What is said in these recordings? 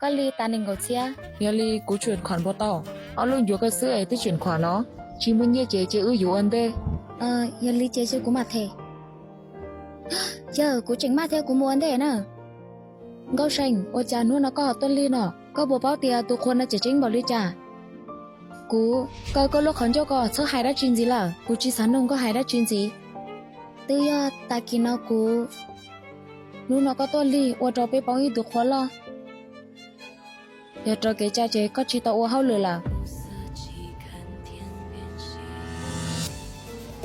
Koj li tas nees nkaum txhiab. Yog li kuv tseem khuam puas tau? Ob lub ncuav koj xwb es twb tseem khuam no. Tsis muaj nyiaj ces cia wb yuav ua ntej. Yog li ces cia kuv mam them. Yawg, kuv tseem maj thiab, kuv mus ua ntej na. Nkauj See, ua cas hnub no koj ho tuaj lig no? Koj puas paub tias tus qhua no tseem ceeb npaum li cas? Kuv, kaw koj lub qhov ncauj ko, txhob hais dab tsi ntxiv lawm, kuv tsis xav mloog koj hais dab tsi ntxiv. Twb yog tag kis no kuv, hnub no koj tuaj lig ua rau peb poob ib tug qhua loj. Yog raws kev cai ces koj tsis tau ua hauj lwm lawm.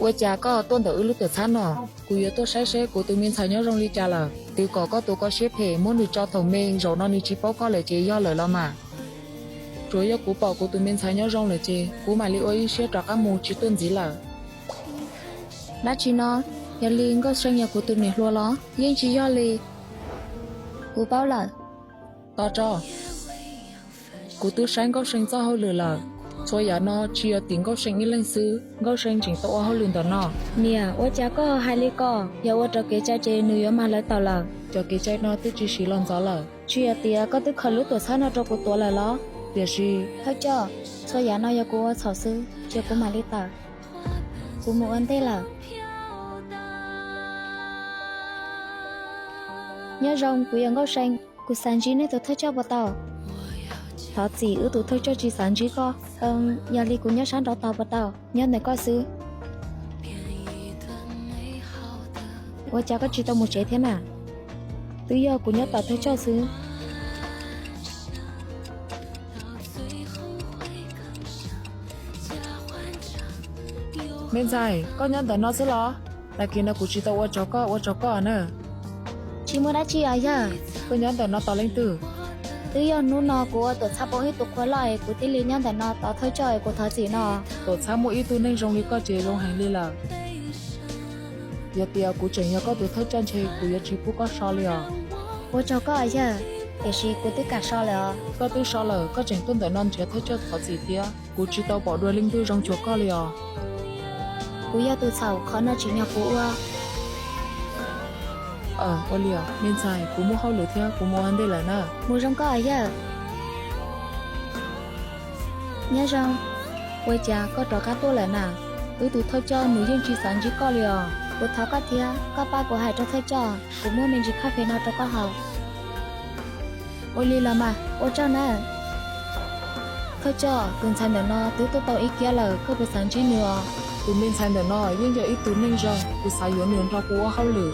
Ua cas koj tuaj ntawm wb lub tuam txhab no? Kuv yuav tuaj saib seb kuv tus me ntxhais nyob zoo li cas lawm. Twb kom koj tus koj siab phem muab nws tso thaum me, zaum no nws tsis paub koj lawm ces yog lawm los mas. Tsuas yog kuv pom kuv tus me ntxhais nyob zoo lawm ces kuv mam li ua ib siab rov qab mus tsis tuaj ntxiv lawm. Dab tsi no? Yog li Nkauj See yog kuv tus niam hluas los? Yeej tsis yog li. Kuv paub lawm. Tos tso, kuv twb saib Nkauj See txoj hauj lwm lawm. Txhua yam no tsis yog tim Nkauj See ib leeg xwb, Nkauj See tseem tau ua hauj lwm ntawm no. Niam, ua cas koj hais li ko? Yog ua raws kev cai ces nws yuav mag lawv tawm lawm. Cov kev cai no twb tsis siv los ntxov lawm. Tsis yog tias koj twb khaws lub tuam txhab no rau kuv tuav lawm los? Tiam sis, thawj coj, txhua yam no yog kuv ua txhaum xwb, cia kuv mam li tawm. Kuv mus ua ntej lawm. Nyob zoo, kuv yog Nkauj See, kuv xav ntsib nej tus thawj coj puas tau? Thov txim, wb tus thawj coj tsis xav ntsib koj. Yog li kuv nyob sab nraud tos puas tau? Nyob ntawm koj xwb. Ua cas koj tsis tau mus tsev thiab na? Twb yog kuv nyob tos thawj coj xwb. Me ntxhais, koj nyob ntawm no xwb los? Tag kis no kuv tsis tau ua tsaug koj, ua tsaug koj na. Tsis muaj dab tsi os yawg. Koj nyob ntawm no tos leej twg? Twb yog hnub no kuv ua tuam txhab poob ib tug qhua loj es kuv thiaj li nyob ntawm no tos thawj coj es kuv thov txim no. Tuam txhab muaj ib tug neeg zoo li koj ces zoo heev li lawm. Yog tias kuv tseem yog koj tus thawj coj ntshe kuv yuav tsis pub koj so li os. Ua tsaug koj yawg, tiam sis kuv twb kam so lawm os. Koj twb so lawm, koj tseem tuaj ntawm no nrhiav thawj coj thov txim thiab. Kuv tsis tau pom dua leej twg zoo cuag koj li os. Kuv yog tus txhaum, qhov no tsim nyog kuv ua. Ua li os me ntxhais, kuv muaj hauj lwm thiab, kuv mus ua ntej lawm na. Mus zoo koj yawg. Nyob zoo. Ua cas koj rov qab tuaj lawm na? Wb tus thawj coj nws yeej tsis xav ntsib koj li os. Kuv thov koj thiab, koj pab kuv hais rau thawj coj, kuv muab me ntsis khaub phem no rau koj haus. Ua li los mas, ua tsaug na. Thawj coj, tus ntxhais ntawm no twb tuaj tau ib kiab lawm, koj puas xav ntsib nws os? Tus me ntxhais ntawm no yeej yog ib tug neeg zoo, kuv xav yuav nws nrog kuv ua hauj lwm.